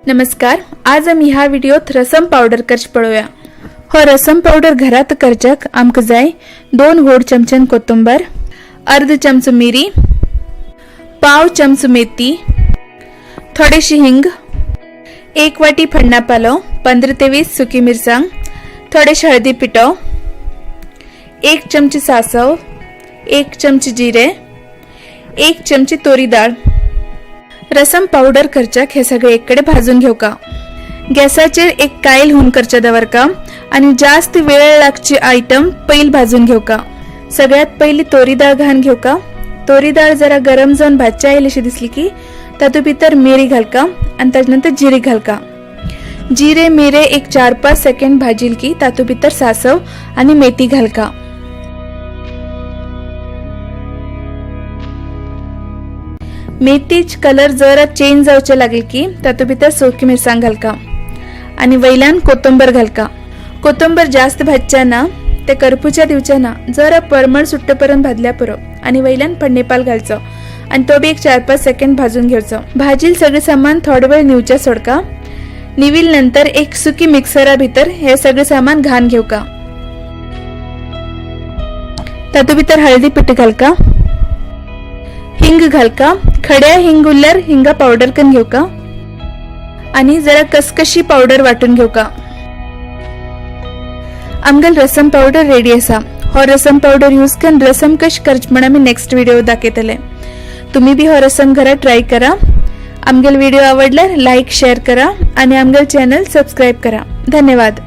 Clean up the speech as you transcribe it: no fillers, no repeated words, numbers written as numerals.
नमस्कार, आज आमी ह्या व्हिडिओत रसम पावडर करची पळोवया. हो रसम पावडर घरात करच्याक आमकां जाय 2 व्हड चमच्यान कोथंबर, अर्द चमचो मिरी, पाव चमचो मेथी, थोडीशी हिंग, 1 वाटी फण्णा पालो, 15 ते 20 सुकी मिरसांग, थोडेशे हळदी पिठो, 1 चमची सासव, 1 चमची जिरे, 1 चमची तोरी डाळ. रसम पावडर करच्याक हे सगळे एककडे भाजून घेवका. गॅसाचेर एक कायल हून करच्या दवरका आणि जास्त वेळ लागची आयटम पैल भाजून घेवका. सगळ्यात पयली तोरी डाळ घालून घेवका. तोरी डाळ जरा गरम जावन भाजच्या आयली अशी दिसली की तातूंत भितर मिरी घालका आणि ताजे नंतर जिरे घालका. जिरे मिरे एक 4-5 सेकंड भाजील की तातूंत भितर सासव आणि मेथी घालका. मेथीच कलर जरा चेंज जावचे लागले की तातूंत भितर सुकी मिरसांग घालका आणि वयल्यान कोथंबर घालका. कोथंबर जास्त भाजच्या ना, ते करपुच्या दिवच्या ना, जरा परमळ सुट्टेपर्यंत भाजल्या पुरो आणि वयल्यान फडणेपाल घालचो आणि तो बी एक 4-5 सेकंड भाजून घेवचो. भाजील सगळे सामान थोडो वेळ निवच्या सोडका. निविल नंतर एक सुकी मिक्सरा भितर हे सगळे सामान घाण घेवका. तातूंत भितर हळदी पीठ घालका, हिंग घालका, खड्या हिंग उरल्यार हिंगा पावडर करून घेवका आणि जरा कसकशी पावडर वाटून घेवका. आमगेल रसम पावडर रेडी आसा. हो रसम पावडर यूज करून रसम कश करच म्हण आमी नेक्स्ट व्हिडिओ दाखयतले. तुम्ही बी हो रसम घरा ट्राय करा. आमगेल व्हिडिओ आवडल्यार लाईक शेअर करा आणि आमगेल चॅनल सबस्क्राईब करा. धन्यवाद.